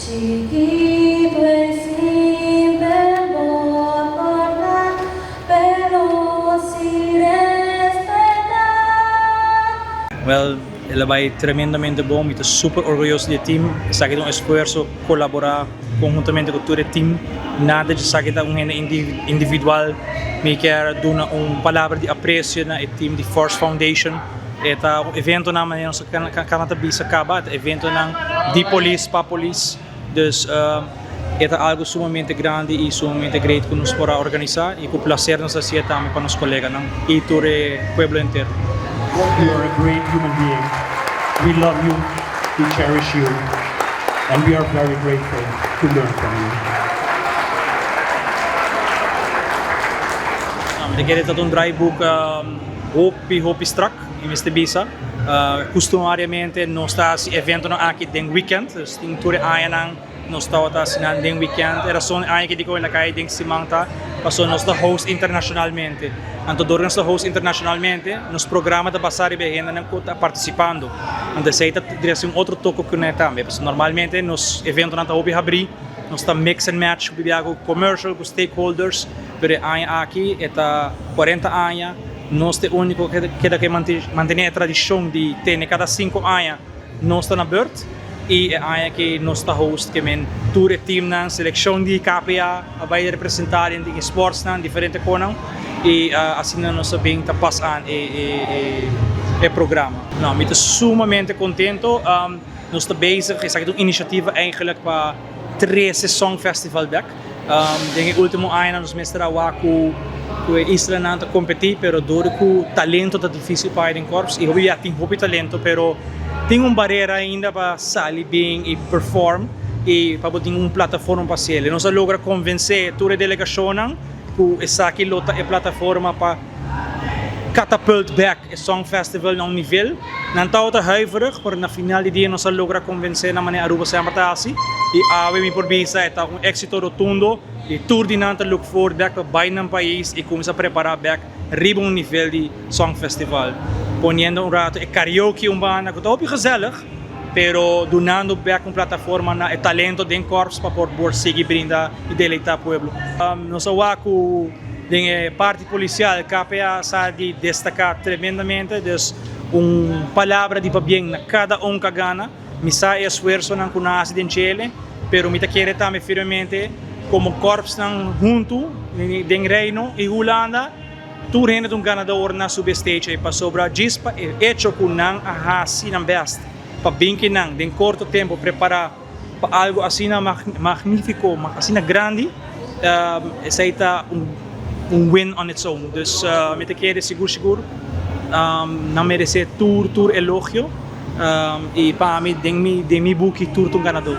Chiquito y simpel bo por ta, pero si respetá. Wel, el a bai tremendamente bon, mi ta super orguyoso di e team, esaki ta un esfuerso colabora conhuntamente cu tur e team, nada di esaki ta un hende individual, mi kier duna un palabra di aprecio na e team di Force Foundation, e ta un eventonan manera nos a caba ta bisa caba, e ta eventonan di polis pa polis, dus e ta algo sumamente grandi y sumamente great cu nos por a organisa y cu placer nos a haci'e tambe pa nos coleganan y tur e pueblo entero. You are a great human being, we love you, we cherish you and we are very grateful to learn from you. Mi ta kere ta un draaiboek hopi hopi strak mi mester bisa. Custumariamente nos ta haci eventonan aki den weekend, dus tin tur e añanan nos tabata haci nan den weekend. E rason e aña ki di koe na kai den siman ta pasobra nos ta host internacionalmente. Anto dor nos ta host internacionalmente nos programa ta basa riba e hendenan ku ta participando. Anto esei ta trese un otro toko kuné tambe pasobra normalmente nos eventonan ta hopi habrí, nos ta mix and match hopi bia ku commercial, ku stakeholders, pero e aña aki e ta cuarenta aña. Nos ta e úniko ku keda ke mantené e tradishon di tene kada sinku aña nos ta na bùrt i e aña aki nos ta host ke men tur e timnan, selekshon di KPA a bai representá den e sportsnan, diferente konan i asina nos a bin ta pas aan e programa. No, mi ta sumamente kontento. Nos ta bezig, esaki ta un inisiativa eigenlijk pa trese Songfestival bek. Den e ultimo añanan nos mester a wak ku ku e islanan ta kompetí, pero dor ku talento ta difísil pa den korps i hopi bia tin hopi talento pero tin un barera ainda pa sali bin i perform i pa bo tin un plataforma pa hasiel. Nos a logra konvensé tur e delegashonnan ku esaki lo ta e plataforma pa katapult bek e Songfestival na un nivel. Nan tabata huiverig, pero na final di dia nos a logra convence nan manera Aruba semper ta haci y awe mi por bisa e ta un exito rotundo y tur di nan ta look forward bek pa bay nan pais y cuminsa prepara bek riba un nivel di Songfestival. Poniendo un rato e karaoke un banda cu ta hopi gezellig, pero dunando bek un plataforma na e talento den korps pa por por sigui brinda y deleita pueblo. Nos a wak cu den e parti policial KPA sa di destaca tremendamente, dus un palabra di pabien na cada un cu a gana. Mi sa e esfuerzonan cu nan a haci den djele, pero mi ta kere tambe firmemente como korpsnan hunto den Reino y Hulanda, Tur hende ta un ganador na su bestecha i pasobra djis pa e echo ku nan a hasi nan bèst pa bin ki nan den korto tempu prepará pa algu asina magnífiko, asina grandi, esei ta un win on its own. Dus mi ta kere sigur sigur nan meresé tur tur elogio i pa mi den mi buki tur ta un ganador.